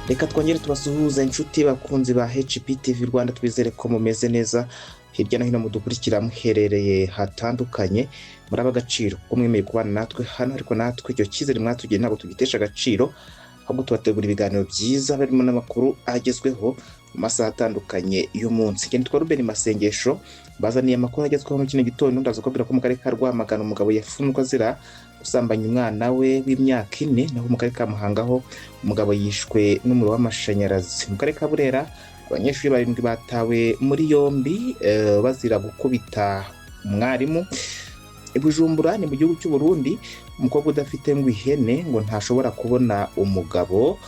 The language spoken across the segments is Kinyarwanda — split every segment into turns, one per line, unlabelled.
Reka twongere tubasuhuze, inshuti bakunzi ba HPTV Rwanda. Twizere ko mumeze neza hirya no hino mudukurikira muherereye hatandukanye. Muri ab'agaciro kuko mwemeye kubana natwe hano, ariko natwe icyo cyizere mwatugiriye ntabwo tugitesha agaciro, ahubwo tubategura ibiganiro byiza birimo n'amakuru agezweho mu masaha atandukanye y'umunsi. Njye nitwa Ruben Masengesho, bazaniye amakuru agezweho muri kino gitondo. Ndaza kubabwira ko mu karere ka Rwamagana umugabo yafunzwe azira gusambanya umwana we w'imyaka 4, naho mu karere ka Muhanga ho umugabo yishwe n'umuriro w'amashanyarazi. Mu karere ka Burera abanyeshuri 7 batawe muri yombi bazira gukubita umwarimu. I Bujumbura ni mu gihugu cy'u Burundi, umukobwa udafite ngo ihene ngo ntashobora kubona umugabo.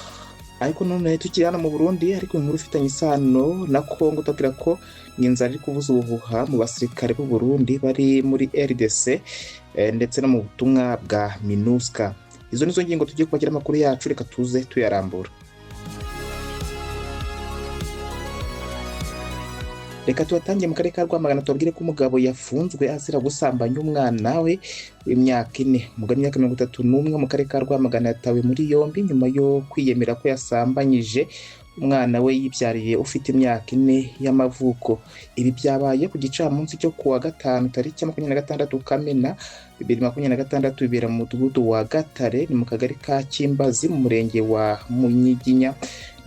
Ariko none tukiri hano mu Burundi, ariko inkuru ifitanye isano na Kongo, tubwira ko inzara iri kuvuza ubuhuha mu basirikare b'u Burundi bari muri RDC ndetse no mu butumwa bwa MINUSCA. Izo nizo ngingo tugiye kubagira amakuru yacu, reka tuze tuyarambura. Reka tubatangiye mu karere ka Rwamagana, tubabwire ko umugabo yafunzwe azira gusambanya umwana we w'imyaka 4. Umugabo w'imyaka 31 mu karere ka Rwamagana yatawe muri yombi nyuma yo kwiyemera ko yasambanyije umwana we yibyariye ufite imyaka 4 y'amavuko. Ibi byabaye ku gicamunsi cyo kuwa gatanu tariki 26 Kamena 2026, bibera mu mudugudu wa Gatare, ni mu kagari ka Kimbazi, mu murenge wa Munyiginya,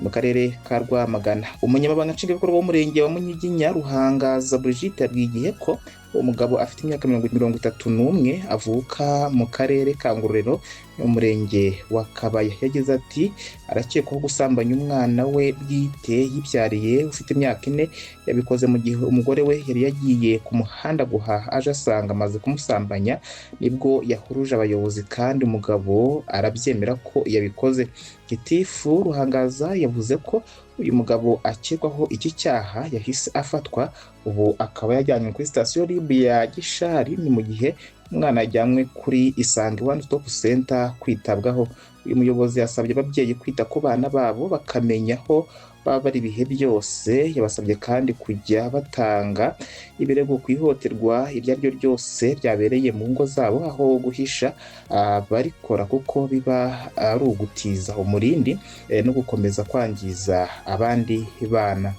mu karere ka Rwamagana. Umunyamabanga nshingwabikorwa w'umurenge wa Munyiginya, Ruhangaza Brigitte, yabwiye Igihe ko uwo mugabo afite imyaka 31, avuka mu karere ka Ngororero mu murenge wa Kabaya. Yagize ati: "Arakekwaho gusambanya umwana we bwite yibyariye ufite imyaka 4. Yabikoze mu gihe umugore we yari yagiye ku muhanda guhaha, aje asanga amaze kumusambanya, nibwo yahuruje abayobozi kandi umugabo arabyemera ko yabikoze." Gitifu Ruhangaza yavuze ko uyu mugabo akekwaho iki cyaha yahise afatwa, ubu akaba yajyanywe kuri sitasiyo RIB ya Gishari, ni mu gihe umwana yajyanywe kuri Isange One Stop Center kwitabwaho. Uyu muyobozi yasabye ababyeyi kwita ku bana babo, bakamenya aho baba bari ibihe byose. Yabasabye kandi kujya batanga ibirego ku ihohoterwa iryo ari ryo ryose ryabereye mu ngo zabo, aho guhisha abarikora, kuko biba ari ugutiza umurindi no gukomeza kwangiza abandi bana.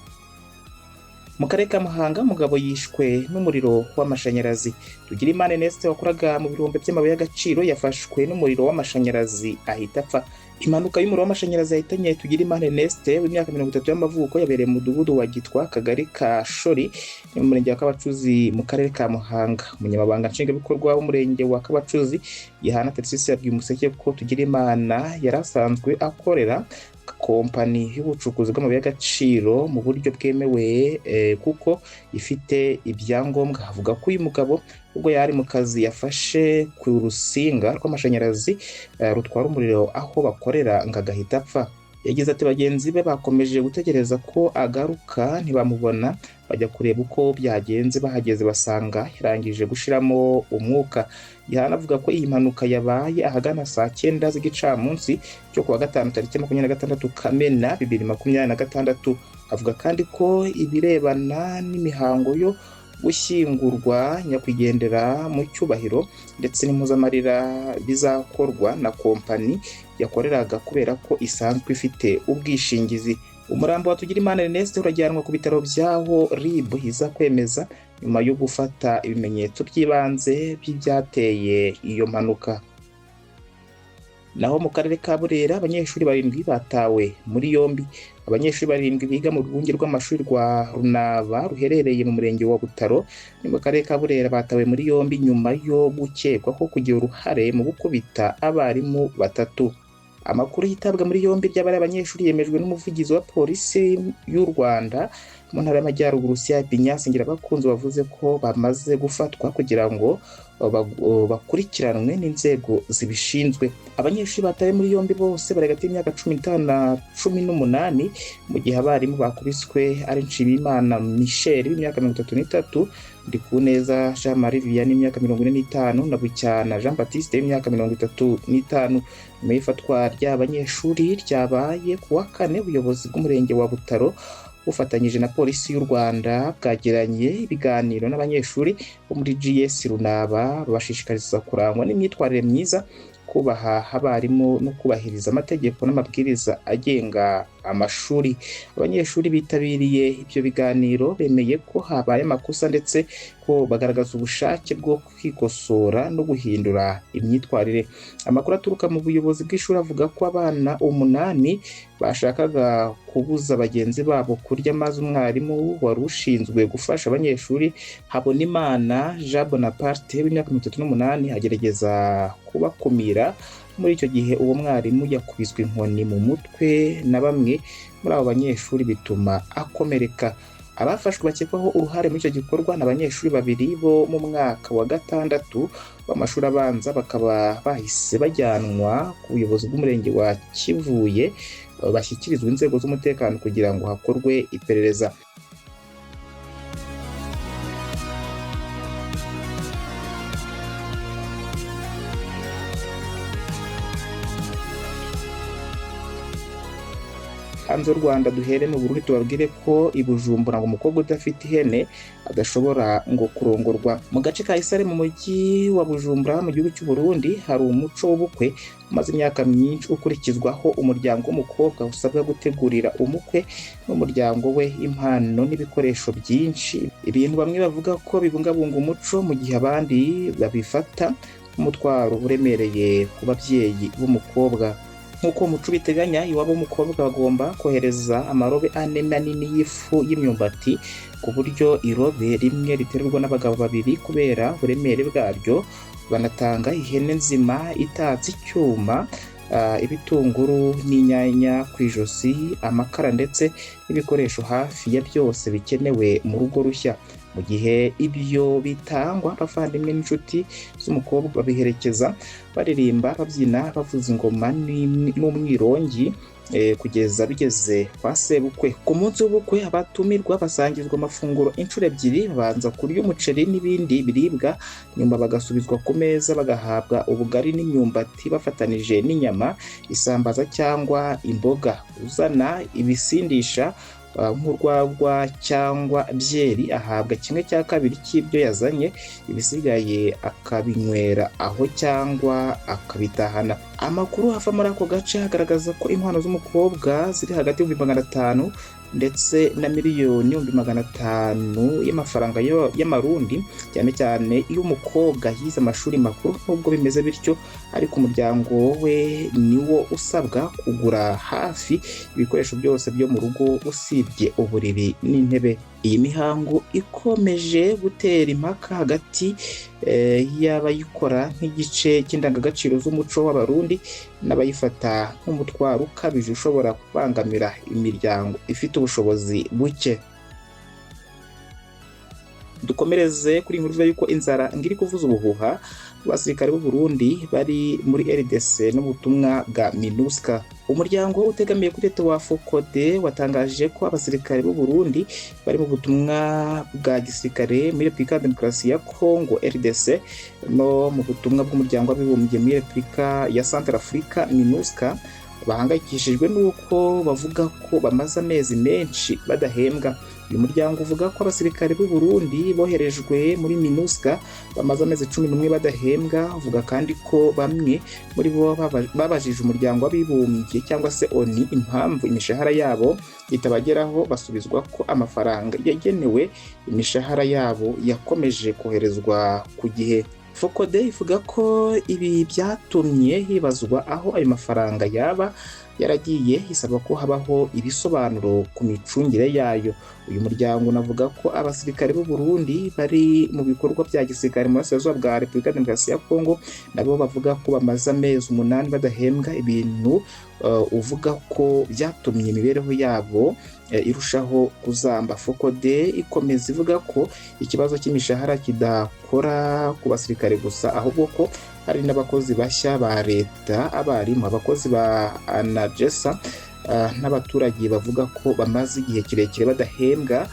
Mu karere ka Muhanga umugabo yishwe n'umuriro w'amashanyarazi. Tugirimana Ernest wakoraga mu birombe by'amabuye y'agaciro yafashwe n'umuriro w'amashanyarazi ahita apfa. Impanuka y'umuriro w'amashanyarazi yahitanye Tugirimana Ernest w'imyaka 30 y'amavuko yabereye mu mudugudu wa Gitwa, akagari ka Shori, mu murenge wa Kabacuzi, mu karere ka Muhanga. Umunyamabanga nshingwabikorwa w'umurenge wa Kabacuzi, Gihana Tarsisi, yabwiye Umuseke ko Tugirimana yari asanzwe akorera kompanyi y'ubucukuzi bw'amabuye y'agaciro mu buryo bwemewe kuko ifite ibyangombwa. Avuga ko uyu mugabo ubwo yari mu kazi yafashe ku rusinga rw'amashanyarazi rutwara umuriro aho bakorera ngo agahita apfa. Yagize ati: "Bagenzi be bakomeje gutegereza ko agaruka ntibamubona, bajya kureba uko byagenze, bahageze basanga yarangije gushiramo umwuka." Gihana avuga ko iyi mpanuka yabaye ahagana saa 9 z'igicamunsi cyo kuwa gatanu tariki 26 Kamena 2026. Avuga kandi ko ibirebana n'imihango yo gushyingurwa nyakwigendera mu cyubahiro ndetse n'impozamarira bizakorwa na kompanyi yakoreraga, kubera ko isanzwe ifite ubwishingizi. Umurambo wa Tugirimana Ernest urajyanwa ku bitaro by'aho RIB iza kwemeza nyuma yo gufata ibimenyetso by'ibanze by'ibyateye iyo mpanuka. Naho mu karere ka Burera abanyeshuri 7 batawe muri yombi. Abanyeshuri 7 biga mu rwunge rw'amashuri rwa Runaba ruherereye mu murenge wa Butaro, ni mu karere ka Burera, batawe muri yombi nyuma yo gukekwaho kugira uruhare mu gukubita abarimu 3. Amakuru yitabwa muri yombi ry'abari abanyeshuri yemejwe n'umuvugizi wa polisi y'u Rwanda mu ntara y'Amajyaruguru, CIP Ignace Ngirabakunzi, wavuze ko bamaze gufatwa kugira ngo bakurikiranwe n'inzego zibishinzwe. Abanyeshuri batawe muri yombi bose bari hagati y'imyaka 15 na 18, mu gihe abarimu bakubiswe ari Nshimiyimana Michel w'imyaka 33, Ndikuneza Jean Marie Vianney w'imyaka 45 na Bucyana Jean Baptiste w'imyaka 35. Nyuma y'ifatwa ry'abanyeshuri ryabaye ku wa kane, ubuyobozi bw'umurenge wa Butaro bufatanyije na polisi y'u Rwanda bwagiranye ibiganiro n'abanyeshuri bo muri GS Runaba, babashishikariza kurangwa n'imyitwarire myiza, kubaha abarimu no kubahiriza amategeko n'amabwiriza agenga amashuri. Abanyeshuri bitabiriye ibyo biganiro bemeye ko habaye amakosa ndetse ko bagaragaza ubushake bwo kwikosora no guhindura imyitwarire. Amakuru aturuka mu buyobozi bw'ishuri avuga ko abana 8 bashakaga kubuza bagenzi babo kurya, maze umwarimu wari ushinzwe gufasha abanyeshuri, Habonimana Jean Bonaparte w'imyaka 38, agerageza kubakumira. Muri icyo gihe uwo mwarimu yakubiswe inkoni mu mutwe na bamwe muri abo banyeshuri bituma akomereka. Abafashwe bakekwaho uruhare muri icyo gikorwa ni abanyeshuri 2 bo mu mwaka wa 6 w'amashuri abanza, bakaba bahise bajyanwa ku buyobozi bw'umurenge wa Kivuye bashyikirizwa inzego z'umutekano kugira ngo hakorwe iperereza. Hanze y'u Rwanda duhere mu Burundi, tubabwire ko i Bujumbura ngo umukobwa udafite ihene adashobora ngo kurongorwa. Mu gace ka Isare mu mujyi wa Bujumbura mu gihugu cy'u Burundi hari umuco w'ubukwe umaze imyaka myinshi ukurikizwaho umuryango w'umukobwa usabwa gutegurira umukwe n'umuryango we impano n'ibikoresho byinshi, ibintu bamwe bavuga ko bibungabunga umuco mu gihe abandi babifata nk'umutwaro uremereye ku babyeyi b'umukobwa. Nk'uko umuco ubiteganya, iwabo w'umukobwa bagomba kohereza amarobe 4 manini y'ifu y'imyumbati, ku buryo irobe rimwe riterurwa n'abagabo 2 kubera uburemere bwaryo. Banatanga ihene nzima itatse icyuma, ibitunguru n'inyanya ku ijosi, amakara ndetse n'ibikoresho hafi ya byose bikenewe mu rugo rushya. Mu gihe ibyo bitangwa, abavandimwe n'inshuti z'umukobwa babiherekeza baririmba, babyina, bavuza ingoma n'umwirongi kugeza bigeze kwa sebukwe. Ku munsi w'ubukwe abatumirwa basangizwa amafunguro inshuro 2, babanza kurya umuceri n'ibindi biribwa, nyuma bagasubizwa ku meza bagahabwa ubugari n'imyumbati bafatanije n'inyama, isambaza cyangwa imboga. Uzana ibisindisha nk'urwagwa cyangwa byeri ahabwa 1/2 cy'ibyo yazanye, ibisigaye akabinywera aho cyangwa akabitahana. Amakuru ava muri ako gace agaragaza ko inkwano z'umukobwa ziri hagati y'ibihumbi 500 ndetse na miliyoni 500,000 y'amafaranga y'amarundi, cyane cyane iyo umukobwa yize amashuri makuru. Nubwo bimeze bityo ariko umuryango we niwo usabwa kugura hafi ibikoresho byose byo mu rugo usibye uburiri n'intebe. Iyi mihango ikomeje gutera impaka hagati y'abayikora nk'igice cy'indangagaciro z'umuco w'Abarundi n'abayifata nk'umutwaro ukabije ushobora kubangamira imiryango ifite ubushobozi buke. Dukomereze kuri inkuru yuko inzara ngiri kuvuza ubuhuha abasirikare b'u Burundi bari muri RDC n'ubutumwa bwa MINUSCA. Umuryango utegamiye kuri leta wa FOCODE watangaje ko abasirikare b'u Burundi bari mu butumwa bwa gisirikare muri Repubulika ya Demokarasi ya Kongo RDC no mu butumwa bw'umuryango w'abibumbye muri Repubulika ya Centrafrica MINUSCA bahangayikishijwe n'uko bavuga ko bamaze amezi menshi badahembwa. Uyu muryango uvuga ko abasirikare b'u Burundi boherejwe muri MINUSCA bamaze amezi 11 badahembwa. Uvuga kandi ko bamwe muri bo babajije umuryango w'abibumbye cyangwa se ONU impamvu imishahara yabo itabageraho, basubizwa ko amafaranga yagenewe imishahara yabo yakomeje koherezwa ku gihe. FOCODE ivuga ko ibi byatumye hibazwa aho ayo mafaranga yaba yaragiye, isaba ko habaho ibisobanuro ku micungire yayo. Uyu muryango unavuga ko abasirikare b'u Burundi bari mu bikorwa bya gisirikare mu burasirazuba bwa Repubulika ya Demokarasi ya Kongo nabo bavuga ko bamaze amezi 8 badahembwa, ibintu uvuga ko byatumye imibereho yabo irushaho kuzamba. FOCODE ikomeza ivuga ko ikibazo cy'imishahara kidakora ku basirikare gusa, ahubwo ko hari n'abakozi bashya ba leta, abarimu, abakozi ba ANAGESA n'abaturage bavuga ko bamaze igihe kirekire badahembwa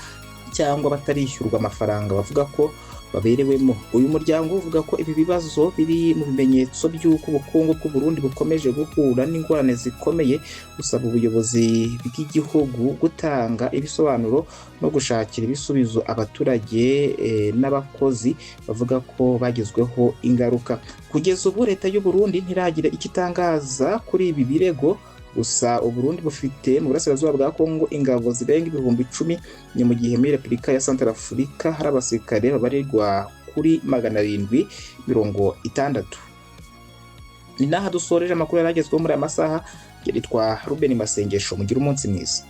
cyangwa batarishyurwa amafaranga bavuga ko baberewemo. Uyu muryango uvuga ko ibi bibazo biri mu bimenyetso by'uko ubukungu bw'u Burundi bukomeje guhura n'ingorane zikomeye, usaba ubuyobozi bw'igihugu gutanga ibisobanuro no gushakira ibisubizo abaturage n'abakozi bavuga ko bagizweho ingaruka. Kugeza ubu leta y'u Burundi ntiragira icyo itangaza kuri ibi birego Gusa Uburundi bufite mu burasirazuba bwa Kongo ingabo zirenga 10,000, ni mu gihe muri Repubulika ya Santarafurika hari abasirikare babarirwa kuri 760. Ni n'aha dusoreje amakuru yari agezweho muri aya masaha. Yitwa Ruben Masengesho, mugire umunsi mwiza.